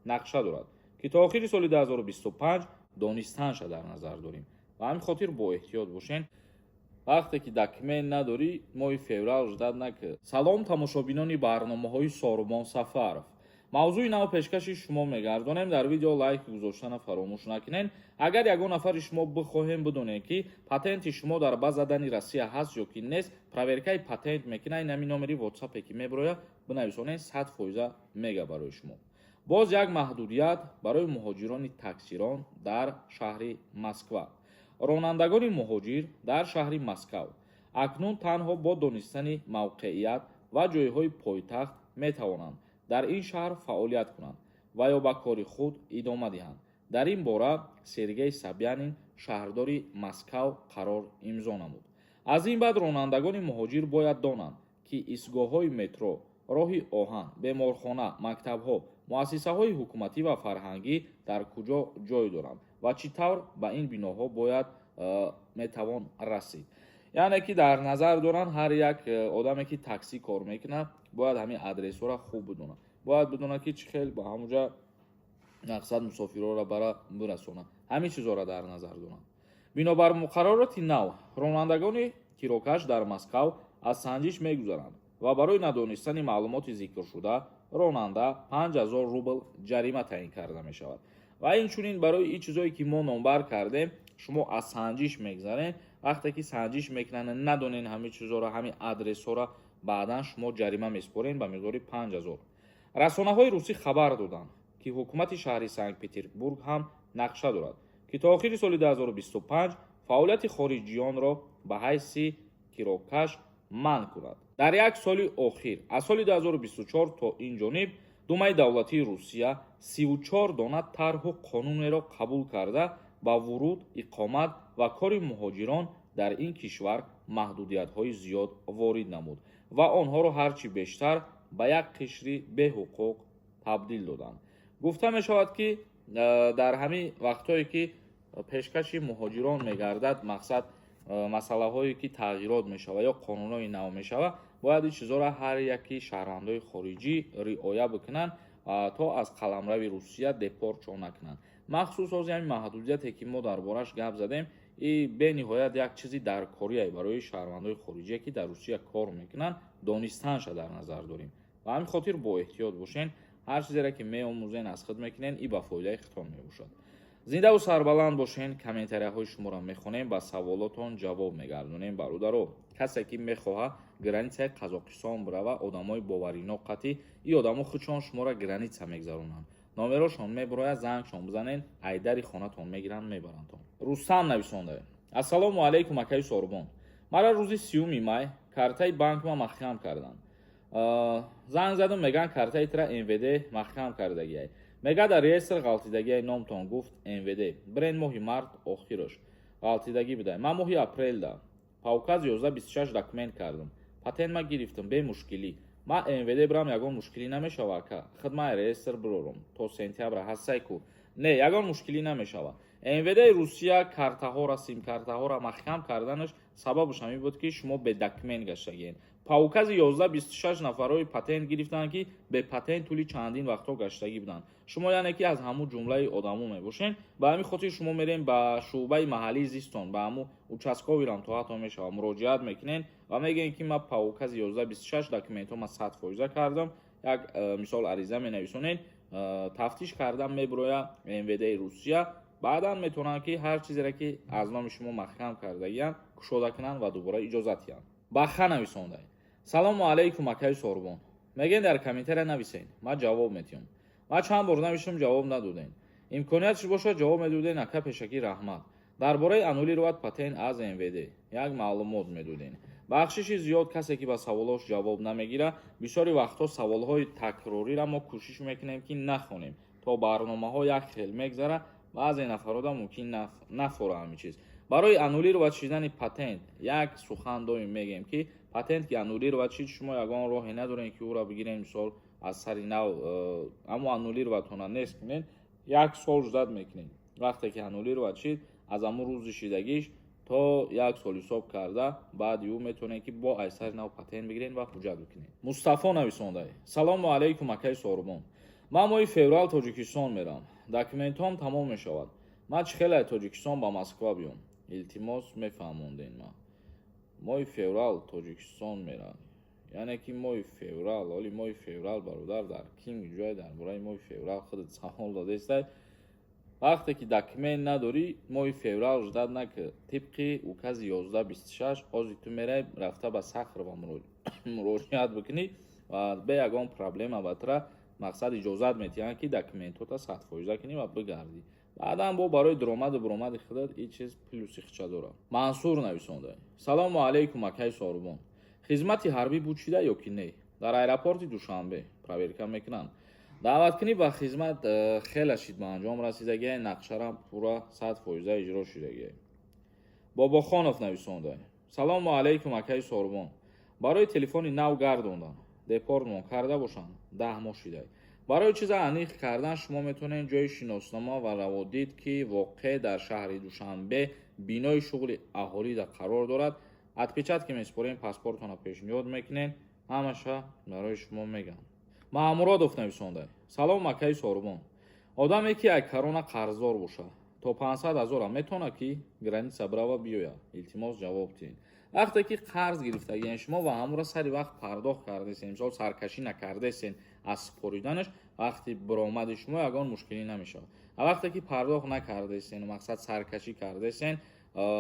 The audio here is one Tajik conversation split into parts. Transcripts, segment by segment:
Нақша дорад, ки то охири соли 2025 донистанша дар назар дорем. Ба ҳамин хотир бо эҳтиёт бошен. Вақте ки документ надорӣ, моҳи феврал ждать накун. Салом, тамошобинони барномаҳои Сорубон Сафаров. Мавзӯи нав пешкаши шумо мегардонем. Дар видео лайк гузоштана фаромӯш накунед. Агар ягон нафари шумо бихоҳем бидонем, ки патенти шумо дар база данных Россия ҳаст ё ки нест, проверкаи патент мекунад, ин ҳамин номери ватсапе ки мебирояд, бинависонед, 100% мега барои шумо. Боз як маҳдудият барои муҳоҷирони таксирон дар шаҳри Москва. Ронандагони муҳоҷир дар шаҳри Москав акнун танҳо бо донистани мавқеият ва ҷойҳои пойтахт метавонанд дар ин шаҳр фаъолият кунанд ва ё ба кори худ идома диҳанд. Дар ин бора Сергей Собянин, шаҳрдори Москав, қарор имзо намуд. Аз ин баъд ронандагони муҳоҷир бояд донанд, ки истгоҳҳои метро, роҳи оҳан, беморхона, мактабҳо, муассисаҳои ҳукуматӣ ва фарҳангӣ дар куҷо ҷой доранд ва чӣ тавр ба ин биноҳо бояд метавон расид. Яъне ки дар назар доранд, ҳар як одаме, ки таксӣ кор мекунад, бояд ҳамин адресҳоро хуб бидонад, бояд бидонад, ки чӣ хел ба ҳамонҷа мақсад мусофирҳоро бара бирасонад. Ҳамин чизҳоро дар назар доранд. Бинобар муқаррароти нав, ронандагони кирокаш дар Москав аз санҷиш мегузаранд ва барои надонистани маълумоти зикршуда ронанда 5000 рубл ҷарима таъин карда мешавад. Ва инчунин барои ин чизое, ки мо номбар кардем, шумо аз санҷиш мегзаред. Вақте ки санҷиш мекунанд, надонен ҳамин чизҳоро, ҳамин адресҳоро, баъдан шумо ҷарима месупоред ба миқдори 5000. Расонаҳои русӣ хабар доданд, ки ҳукумати шаҳри Санкт Петербург ҳам нақша дорад, ки то охири соли 2025 фаъолияти хориҷиёнро ба ҳайси кирокаш манъ кунад. Дар як соли охир, аз соли 2024 то ин ҷониб, Думаи давлатии Русия 34 дона тарҳу қонунеро қабул карда, ба вуруд, иқомат ва кори муҳоҷирон дар ин кишвар маҳдудиятҳои зиёд ворид намуд ва онҳоро ҳарчи бештар ба як қишри беҳуқуқ табдил доданд. Гуфта мешавад, ки дар ҳамин вақтҳое, ки пешкаши муҳоҷирон мегардад, мақсад, масъалаҳое, ки тағйирот мешавад ё қонунҳои нав мешавад, бояд ин чизҳоро ҳар яки шаҳрвандои хориҷӣ риоя бикунанд, то аз қаламрави Русия депорт шон накунанд. Махсус ҳозир ҳамин маҳдудияте, ки мо дар бораш гап задем, и бениҳоят як чизи даркорие барои шаҳрвандои хориҷие, ки дар Русия кор мекунанд, донистанша дар назар дорем. Ба ҳамин хотир бо эҳтиёт бошен. Ҳар чизере, ки меомӯзен, аз худ мекунен, и ба фоидаи худтон мебошад. Зиндаву сарбаланд бошен. Комментарияҳои шуморо мехонем, ба саволотон ҷавоб мегардонем. Бародаро, касе, ки мехоҳад границаи Қазоқистон бирава, одамои бовариноқ қатӣ, и одамо худшон шуморо граница мегзаронанд. Номерошон мебирояд, зангшон бизанен, айдари хонатон мегиранд, мебарандтон. Рустам нависонда: «Ассалому алайкум, акаи Сорбон. Мара рӯзи 30-уми май картаи банкма маҳкам карданд. Занг задам, мегӯянд, картаи тира МВД маҳкам кардагиай. Мега, дар реестр ғалтидагиай номтон», гуфт МВД. «Бирен, моҳи март охираш ғалтидагӣ будай. Ман моҳи апрелда по указу 1126 документ кардам, патент ма гирифтам бемушкилӣ. Ман МВД бирам, ягон мушкилӣ намешава, ака? Худ ман реестр бирорам, то сентябра ҳастай ку?» Не, ягон мушкилӣ намешава. МВДи Русия картаҳоро, симкартаҳоро маҳкам карданаш сабабаш ҳамин буд, ки шумо бедокумент гаштагиен. По укази 1126 нафарҳои патент гирифтанд, ки бепатент тӯли чандин вақтҳо гаштагӣ буданд. Шумо яъне ки аз ҳамун ҷумлаи одамо мебошед. Ба ҳамин хотир шумо мерем ба шӯъбаи маҳаллии зистон, ба ҳамун участковыйрам то ҳатто мешавад, муроҷиат мекунед ва мегӯед, ки ман по укази 1126 документҳо ма 100% кардам. Як мисол ариза менависонед, тафтиш кардан мебироя МВДи Русия. Баъдан метавонанд, ки ҳар чизере, ки аз номи шумо маҳкам кардагиянд, кушода кунанд ва дубора иҷозат диҳанд. Баха нависонда: «Салому алайкум, акаи Сорбон. Мегӯен, дар комментария нависен, ман ҷавоб метиҳам. Ман чанд бор навиштам, ҷавоб надодем. Имкониятш бошад, ҷавоб медоден, ака. Пешакӣ раҳмат. Дар бораи аннулировать патент аз МВД як маълумот медоден. Бахшиши зиёд, касе, ки ба саволош ҷавоб намегирад. Бисёри вақтҳо саволҳои такрорира мо кӯшиш мекунем, ки нахонем, то барномаҳо як хел мегзара, баъзе нафарода мумкин нафора ҳамин чиз. Барои аннулировать шидани патент як сухан доим мегӯем, ки патент ки аннулировать шид, шумо ягон роҳе надорем, ки ӯро бигирем, мисол, аз сари нав аммо аннулироватона нест кунед. Як сол ждать мекунед. Вақте ки аннулировать шид, аз ҳамун рӯзи шидагиш то як сол ҳисоб карда, баъди ӯ метавонед, ки бо аз сари нав патент бигиред ва ҳуҷҷат бикунед». Мустафо нависонда: «Салому алайкум, акаи Сорбон. Ман моҳи феврал Тоҷикистон мерам, документҳом тамом мешавад. Ман чӣ хеле Тоҷикистон ба Москва биём? Илтимос, мефаҳмонден. Ман моҳи феврал Тоҷикистон мерам, яъне ки моҳи феврал, оли моҳи феврал, бародар, дар ким ҷой дар бораи моҳи феврал худат савол додестай? Вақте ки документ надорӣ, моҳи феврал ждать нака. Тибқи укази 1126 ҳозир ту мерай, рафта ба Сахарова муроҷиат бикунӣ ва бе ягон проблема ба тура, мақсад, иҷозат метиҳанд, ки документҳота 100% кунӣ ва бигардӣ. Баъдан бо барои дуромаду буромади худат ин чиз плюси хича дорад. Мансур нависонда: «Салому алайкум, акаи Сорубон. Хизмати ҳарбӣ буд шида ё ки не? Дар аэропорти Душанбе проверка мекунанд?» Даъваткунӣ ба хизмат хеле шид ба анҷом расидагия, нақшарам пурра 100% иҷро шудагия. Бобохонов нависонда: «Салому алайкум, акаи Сорубон. Барои телефони нав гардондан депортмон карда бошанд, 10 моҳ шидай. Барои чиза аниқ кардан шумо метавонед ҷои шиноснома ва раводид, ки воқеъ дар шаҳри Душанбе, бинои шуғли аҳолида қарор дорад, отпечатки месупорем, паспортона пешниҳод мекунед, ҳамаша барои шумо мегӯям». Маҳмуродов нависонда: «Салом, акаи Сорубон. Одаме ки ай корона қарздор бошад, то 500 ҳазора метавонад ки граница бирава биёяд? Илтимос, ҷавоб диҳед». Вақте ки қарз гирифтагиен шумо ва ҳамонро сари вақт пардохт кардесен, мисол, саркашӣ накардесен аз супориданаш, вақти биромади шумо ягон мушкилӣ намешавад. А вақте ки пардохт накардесен, мақсад, саркашӣ кардесен,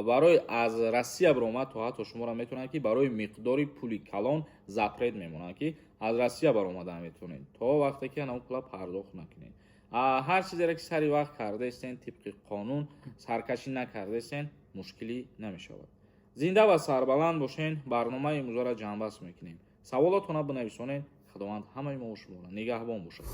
барои аз Россия биромад, то ҳатто шуморо метавонанд, ки барои миқдори пули калон запрет мемонанд, ки аз Россия баромада метавонед, то вақте ки ана пула пардохт накунед. Ҳар чизеро ки сари вақт кардаестен, тибқи қонун саркашӣ накардаестен, мушкилӣ намешавад. Зинда ва сарбаланд бошен. Барномаи имрӯзаро ҷамъбаст мекунем. Саволотона бинависонед. Худованд ҳамаи мо шуморо нигаҳбон бошад.